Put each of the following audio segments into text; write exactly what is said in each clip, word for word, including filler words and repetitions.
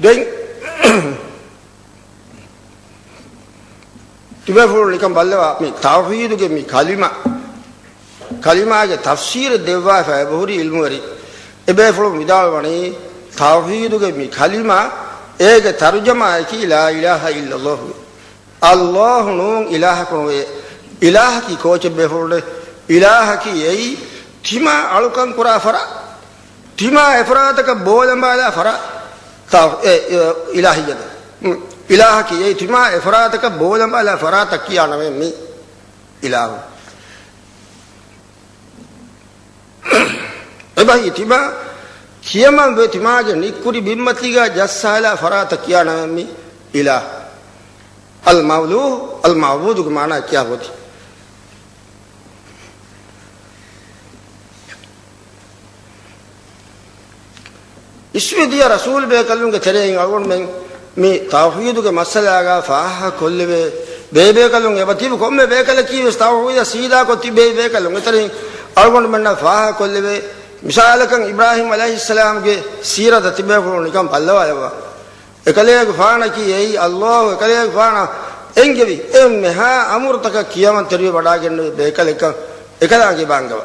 ދެން ތިބޭފުޅުން ނިކަން ބައްލަވާ މި ތައުޙީދުގެ މި ކަލިމަ، ކަލިމާގެ ތަފްސީރެއް ދެއްވާފަ އެބަހުރި ޢިލްމުވެރި. އެބޭފުޅުން ވިދާޅުވަނީ، ތައުޙީދުގެ މި ކަލިމާ އޭގެ ތަރުޖަމާއަކީ ލާ އިލާހަ އިއްލައްލާހު. އައްލާހު ނޫން އިލާހަކު ނުވޭ. އިލާހަކީ ކޯޗެއް ބޭފުޅުން؟ އިލާހަކީ އެއީ ތިމާ އަޅުކަން ކުރާ ފަރާތް. ތިމާ އެފަރާތަކަށް ބޯލަނބާލާ ފަރާތް. ތާ-، އެ، އެ، އިލާހިއްޔަތު. އިލާހަކީ އެއީ ތިމާ އެފަރާތަކަށް ބޯލަނބާލާ ފަރާތަށް ކިޔާ ނަމެއް މީ އިލާހު. އެބަހީ ތިމާ ކިޔަމަން ވެ ތިމާގެ ނިއްކުރި ބިންމަތީގަ ޖައްސާލާ ފަރާތަށް ކިޔާ ނަމެއް މީ އިލާހު. އަލް މައުލޫހު، އަލް މަޢުބޫދުގެ މާނާ ކިޔާ ހޯދި. އިސްވެ ދިޔަ ރަސޫލް ބޭކަލުންގެ ތެރެއިން އަޅުގަނޑުމެން މި ތައުޙީދުގެ މައްސަލާގަ ފާހަގަކޮށްލެވޭ ބޭބޭކަލުން އެބަ ތިބި ކޮންމެ ބޭކަލަކީ ވެސް ތައުޙީދަށް ސީދާކޮށް ތިބޭ ބޭކަލުން. އެތެރެއިން އަޅުގަނޑުމެންނަށް ފާހަގަކޮށްލެވޭ. މިސާލަކަށް އިބްރާހީމް ޢަލައިހިއްސަލާމްގެ ސީރަތަށް ތިބޭފުޅުން ނިކަން ބައްލަވާލައްވާ. އެކަލޭގެފާނަކީ އެއީ އައްލާހު އެކަލޭގެފާނަށް އެންގެވި އެންމެހާ އަމުރުތަކަށް ކިޔަމަންތެރިވެ ވަޑާގެންނެވި ބޭކަލެއްކަން އެކަލާނގެ ބާންގަވާ.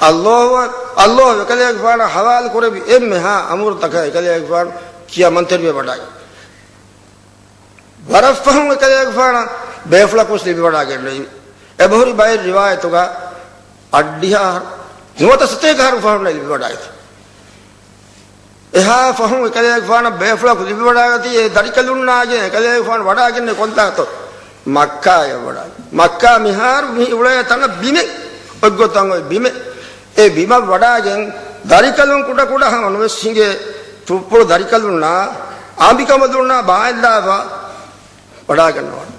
އައްލާހު، އައްލާހު އެކަލޭގެފާނަށް ޙަވާލު ކުރެއްވި އެންމެހާ އަމުރުތަކަށް އެކަލޭގެފާނު ކިޔަމަންތެރިވެ ވަޑާގެން. ވަރަށް ފަހުން އެކަލޭގެފާނަށް ބޭފުޅަކުވެސް ލިބިވަޑާގެންނެވި. އެބަހުރި ބައެއް ރިވާޔަތުގަ އަށްޑިހަ އަހަރު، ނުވަތަ ސަތޭކަ އަހަރު ފަހުން ލިބިވަޑާގަތީ. އެހާ ފަހުން އެކަލޭގެފާނަށް ބޭފުޅަކު ލިބިވަޑާގަތީ އެ ދަރިކަލުންނާގެ އެކަލޭގެފާނު ވަޑާގެންނެވި ކޮންތާތޯ؟ މައްކާޔަށް ވަޑާގެން. މައްކާ މިހާރު މި އުޅޭ ތަނަށް ބިމެއް، އޮތްގޮތަށް އޮތް ބިމެއް. އެ ބިމަށް ވަޑާގެން ދަރިކަލުން ކުޑަކުޑަ ހަމަ ނުވެސް ހިނގޭ ތުއްޕުޅު ދަރިކަލުންނާ އަނބިކަނބަލުންނާ ބާއެއްލާފަ ވަޑާގަންނަވާނެ.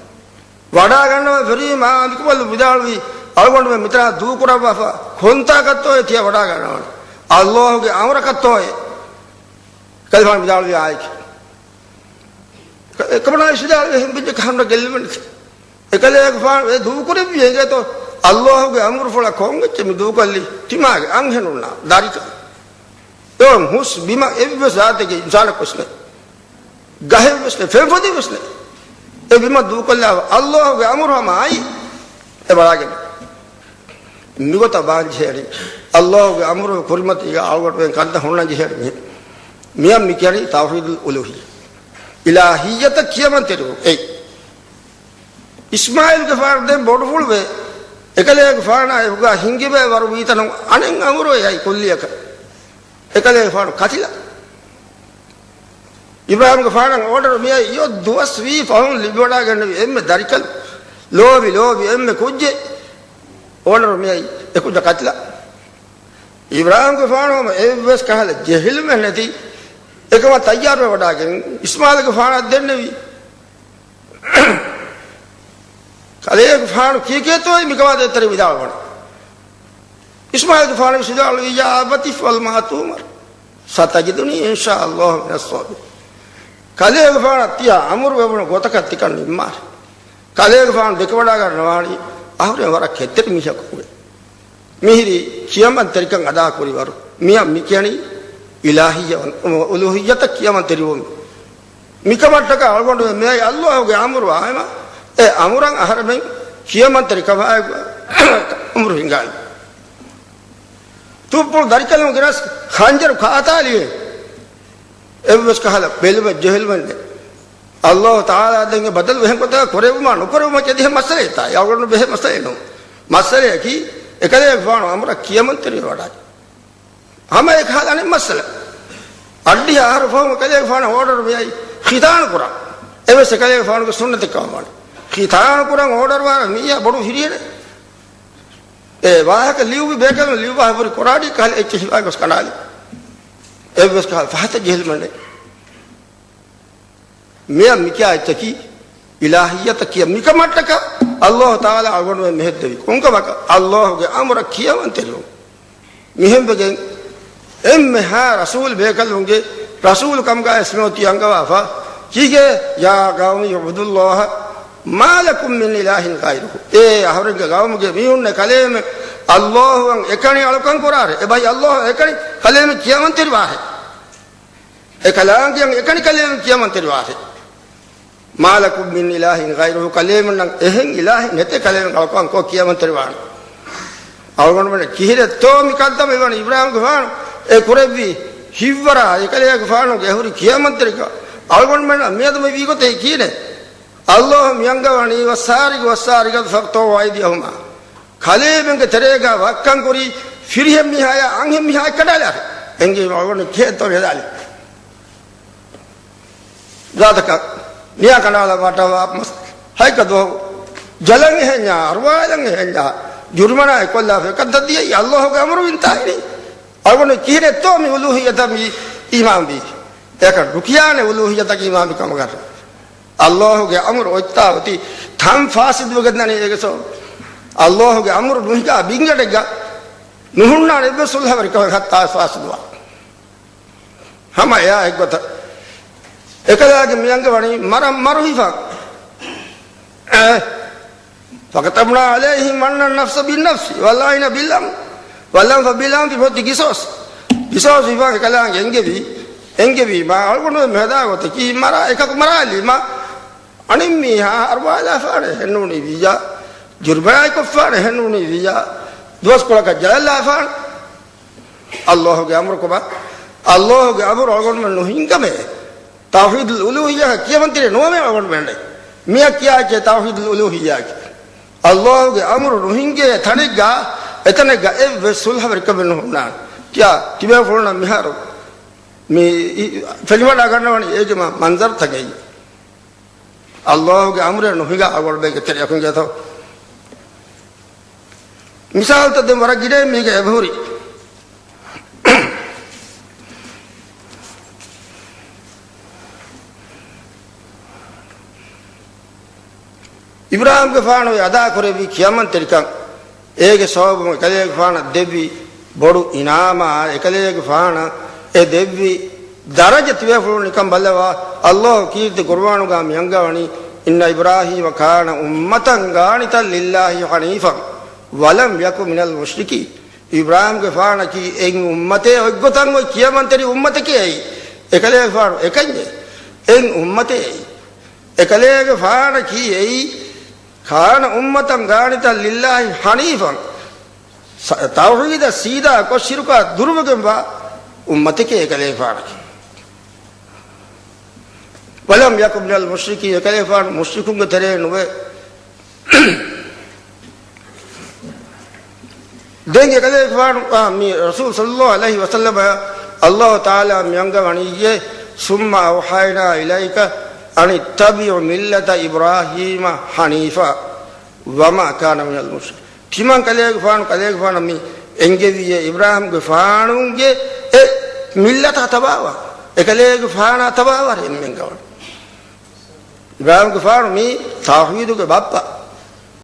ވަޑާގަންނަވަން ފެށީމާ އަނބިކަނބަލު ވިދާޅުވީ، އަޅުގަނޑުމެން މިތަނާ ދޫކުރައްވާފަ ކޮންތާކަށްތޯއޭ ތިޔަ ވަޑާގަންނަވާނެ؟ އައްލާހުގެ އަމުރަކަށްތޯއޭ؟ ކަލޭގެފާނު ވިދާޅުވީ އާއެކޭ. އެކަމަނާ ވިދާޅުވީ އެހެން ބިންޏަކަށް ހަމަ ގެއްލުމެއް ނެތި. އެކަލޭގެފާނު އެ ދޫކުރެއްވީ އެނގޭތޯ؟ އައްލާހުގެ އަމުރުފުޅަށް ކޮން އެއްޗެއް މި ދޫކޮށްލީ؟ ތިމާގެ އަންހެނުންނާ ދަރިކަލުން. އެ ހުސް ބިމަށް އެއްވެސް ޒާތެއްގެ އިންސާނެއްވެސް ނެތް. ގަހެއްވެސް ނެތް، ފެންފޮދެއްވެސް ނެތް. އެ ބިމަށް ދޫކޮށްލާފަ އައްލާހުގެ އަމުރު ހަމަ އައީ އެ ބަލާގެން. މިގޮތަށް ވާން ޖެހޭނީ އައްލާހުގެ އަމުރު ކުރިމަތީގަ އަޅުގަނޑުމެން ކަންތައް ހުންނަން ޖެހޭނީ މިހެން. މިއަށް މި ކިޔަނީ ތައުޙީދުލް އުލޫހިއްޔަ. އިލާހިއްޔަތަށް ކިޔަމަންތެރިވުން. އެއް. އިސްމާޢީލްގެފާނު ދެން ބޮޑުފުޅުވެ، އެކަލޭގެފާނާ އެކުގަ ހިނގިވެ ވަރު ވީތަނުން އަނެއް އަމުރުވެ އައި ކުއްލިއަކަށް. އެކަލޭގެފާނު ކަތިލަ. އިބްރާހީމްގެފާނަށް އޯޑަރު މިއައި އޮތް ދުވަސް ވީ ފަހުން ލިބިވަޑާގެންނެވި އެންމެ ދަރިކަލު. ލޯބި ލޯބި އެންމެ ކުއްޖެއް. އޯޑަރު މިއައި އެކުއްޖާ ކަތިލަ. އިބްރާހީމްގެފާނު ހަމަ އެއްވެސް ކަހަލަ ޖެހިލުމެއް ނެތި އެކަމަށް ތައްޔާރުވެ ވަޑާގެން އިސްމާޢީލްގެފާނަށް ދެންނެވި. ކަލޭގެފާނު ކީކޭތޯއޭ މިކަމާ ދޭތެރޭ ވިދާޅުވަނީ؟ އިސްމާޢީލްގެފާނު ވިދާޅުވި، يَا أَبَتِ افْعَلْ مَا تُؤْمَرُ سَتَجِدُنِي إِنْ شَاءَ اللَّهُ مِنَ الصَّابِرِينَ. ކަލޭގެފާނަށް ތިޔަ އަމުރު ވެވުނު ގޮތަކަށް ތިކަން ނިންމާށޭ. ކަލޭގެފާނު ދެކެވަޑާގަންނަވާނީ އަހުރެން ވަރަށް ކެތްތެރި މީހަކު ވެ. މިހިރީ ކިޔަމަންތެރިކަން އަދާކުރި ވަރު. މިއަށް މި ކިޔަނީ އިލާހިއްޔަ އުލޫހިއްޔަތަށް ކިޔަމަންތެރިވުން. މިކަމަށްޓަކާ އަޅުގަނޑުމެން މިއައީ އައްލާހުގެ އަމުރު އާއިމަ، އެ އަމުރަށް އަހަރެމެން ކިޔަމަންތެރިކަމާއެކު އަމުރު ހިނގާލި. ތުއްޕުޅު ދަރިކަލުން ގެނަސް ޚަންޖަރު ކާތާލިވެ. އެއްވެސް ކަހަލަ ބެލުމެއް ޖެހިލުމެއް ނެތް. އައްލާހު ތަޢާލާ ދެން އެ ބަދަލު އެހެން ގޮތަކަށް ކުރެވުމާ ނުކުރެވުމަށް އެދިހެން މައްސަލައެއްތާ؟ އަޅުގަނޑު ބެހޭ މައްސަލައެއް ނޫން. މައްސަލަޔަކީ، އެކަލޭގެފާނު އަމުރަށް ކިޔަމަންތެރިވެ ވަޑާއި. ހަމަ އެކަހަލަ އަނެއް މައްސަލަ. އަށްޑިހަ އަހަރު ފަހުން އެކަލޭގެފާނަށް އޯޑަރު މިއައީ ޚިތާނު ކުރަން. އެވެސް އެކަލޭގެފާނުގެ ސުންނަތެއް ކަމަށް ވާނެ. ޚިތާނު ކުރަން އޯޑަރު ވާން މީހާ ބޮޑު ހިރިހެނެއް. އެ ވާހަކަ ލިޔުއްވި ބޭކަލުން ލިޔުއްވާ ހުރި ކުރާޑީ ކަހަލަ އެއްޗެއް ހިފާގޮސް ކަނޑާލި. އެއްވެސް ކަހަލަ ފަހަތަށް ޖެހިލުމެއް ނެތް. މިއަށް މިކިޔާ އެއްޗަކީ އިލާހިއްޔަތަށް ކިޔަ މިކަމަށްޓަކާ އައްލާހު ތަޢާލާ އަޅުގަނޑުމެން މެހެއްދެވި. ކޮންކަމަކަށް؟ އައްލާހުގެ އަމުރަށް ކިޔަމަންތެރިވުން. މިހެންވެގެން އެންމެހާ ރަސޫލް ބޭކަލުންގެ ރަސޫލު ކަމުގައި ވެސް މިއޮތީ އަންގަވާފަ. ކީކޭ؟ يَا قَوْمِ اعْبُدُوا اللَّهَ مَا لَكُمْ مِنْ إِلَٰهٍ غَيْرُهُ. އޭ އަހަރެންގެ ގައުމުގެ މީހުންނޭ، ކަލޭމެން އައްލާހުއަށް އެކަނި އަޅުކަން ކުރާށޭ. އެބަހީ އައްލާހު އެކަނި، ކަލޭމެން ކިޔަމަންތެރިވާށޭ. އެކަލާނގެ އެކަނި ކަލޭމެން ކިޔަމަންތެރިވާށޭ. "ما لكم من إله غيره" ކަލޭމެންނަށް އެހެން އިލާހެއް ނެތޭ ކަލޭމެން އަޅުކަން ކޮށް ކިޔަމަންތެރިވާނެ. އަޅުގަނޑުމެން ކިހިނެއްތޯ މި ކަންތައް މިވަނީ އިބްރާހިމްގެފާނު އެ ކުރެއްވި ހިތްވަރާ އެކަލޭގެފާނުގެ އެހުރި ކިޔަމަންތެރިކަން އަޅުގަނޑުމެންނަށް މިއަދު މި ވީގޮތެއް ކީނެ. އައްލާހު މި އަންގަވަނީ "والسارق والسارقة فاقطعوا أيديهما" ކަލޭމެންގެ ތެރޭގަ ވައްކަން ކުރި ފިރިހެން މީހާޔާ އަންހެން މީހާ ކަނޑާލާށޭ. އެނގޭ އަޅުގަނޑު ކޭތޯ ހެދާލި. ޒާތަކަށް ނިޔާ ކަނޑާލަ ވާޓަވާ މަސް ހައިކަ ދޯ ޖަލަން އެހެންޏާ، އަރުވާލަން އެހެންޏާ، ޖުރުމަނާ އެކޮށްލާފަ ކަންތައް ދިޔައީ އައްލާހުގެ އަމުރު ވިންތާއިނީ. އަޅުގަނޑު ކިހިނެއްތޯ މި އުލޫހިއްޔަތަށް މި އީމާންވީ؟ އެކަން ރުކިޔާނެ އުލޫހިއްޔަތަކީ އީމާންވި ކަމަކަށް. އައްލާހުގެ އަމުރު އޮތްތާ އޮތީ ތަން ފާސިދުވެގެންދަނީ އޭގެ ސޯ. އައްލާހުގެ އަމުރު ނުހިނގާ ބިންގަޑެއްގަ ނުހުންނާނެ އެއްވެސް ސުލްހަވެރިކަމެއް ހައްތާ ފާސިދުވާ. ހަމަ އެއާ އެއްގޮތަށް އެކަލާގެ މިއަންގަވަނީ މަރަށް މަރު ހިފަން. އެ، "فكتبنا عليهم أن النفس بالنفس والعين بالعين والأنف بالأنف" ފޮތި ގިސޯސް. ގިސޯސް ހިފަން އެކަލާނގެ އެންގެވީ. އެންގެވީމާ އަޅުގަނޑު މިހަދާ ގޮތަކީ މަރާ އެކަކު މަރާލީމާ އަނެއް މީހާ އަރުވާލާފާނެ ހެންނޫނީ ވިއްޔާ، ޖުރުމާއި ކޮށްފާނެ ހެންނޫނީ ވިއްޔާ، ދުވަސްކޮޅަކަށް ޖަލަށްލާފާނެ. އައްލާހުގެ އަމުރު ކޮބާ؟ އައްލާހުގެ އަމުރު އަޅުގަނޑުމެން ނުހިންގަމޭ. ތައުޙީދުލް އުލޫހިއްޔާ ކިޔަމަންތެރި ނުވަމޭ އަޅުގަނޑުމެން. މިއަށް ކިޔާއެކޭ ތައުޙީދުލް އުލޫހިއްޔާ. އައްލާހުގެ އަމުރު ނުހިންގޭ ތަނެއްގަ، އެތަނެއްގަ އެއްވެސް ސުލްހަވެރިކަމެއް ނުހުންނާނެ. ތިޔާ، ތިބޭފުޅުންނަށް މިހާރު މި އި-، ފެނިވަޑައިގަންނަވަނީ އޭގެ މަ-، މަންޒަރުތަކެއް. އައްލާހުގެ އަމުރެއް ނުހިނގާ އަޅުގަނޑުމެންގެ ތެރެއަކުން ގެތޯ. މިސާލުތައް ދެން ވަރަށް ގިނައިން މީގެ އެބަހުރި. އިބްރާހިމްގެފާނު އެ އަދާކުރެއްވި ކިޔަމަންތެރިކަން އޭގެ ސަބަބުން އެކަލޭގެފާނަށް ދެއްވި ބޮޑު އިނާމާ، އެކަލޭގެފާނަށް އެ ދެއްވި ދަރަޖަ ތިބޭފުޅުން ނިކަން ބައްލަވާ. އައްލާހު ކީރިތި ޤުރުއާނުގަ މި އަންގަވަނީ، "إن إبراهيم كان أمة قانتا لله حنيفا ولم يك من المشركين." އިބްރާހިމްގެފާނަކީ އެއް އުއްމަތެއް، އޮތްގޮތަށް އޮތް ކިޔަމަންތެރި އުއްމަތެކޭ އެއީ. އެކަލޭގެފާނު އެކަންޏެއް، އެއް އުއްމަތެއް އެއީ. އެކަލޭގެފާނަކީ އެއީ، "كان أمة قانتا لله حنيفا." ސ-، ތައުޙީދަށް ސީދާ ކޮށް ޝިރުކާ ދުރުވެގެންވާ އުއްމަތެކޭ އެކަލޭގެފާނަކީ. "ولم يك من المشركين." އެކަލޭގެފާނު މުޝްރިކުންގެ ތެރޭ ނުވެ. ދެން އެކަލޭގެފާނު، އާ، މި ރަސޫލު ޞައްލައްލާހު ޢަލައިހި ވަސައްލަމަ އައްލާހު ތަޢާލާ މި އަންގަވަނީއޭ، "ثم أوحينا إليك أن اتبع ملة إبراهيم حنيفا وما كان من المشركين." ތިމަން ކަލޭގެފާނު، ކަލޭގެފާނަށް މި އެންގެވީއޭ އިބްރާހިމްގެފާނުގެ އެ މިއްލަތާ ތަބާވާ، އެކަލޭގެފާނާ ތަބާވާ އެންމެންގަވަނީ. އިބްރާހިމްގެފާނު މީ ތައުޙީދުގެ ބައްޕަ.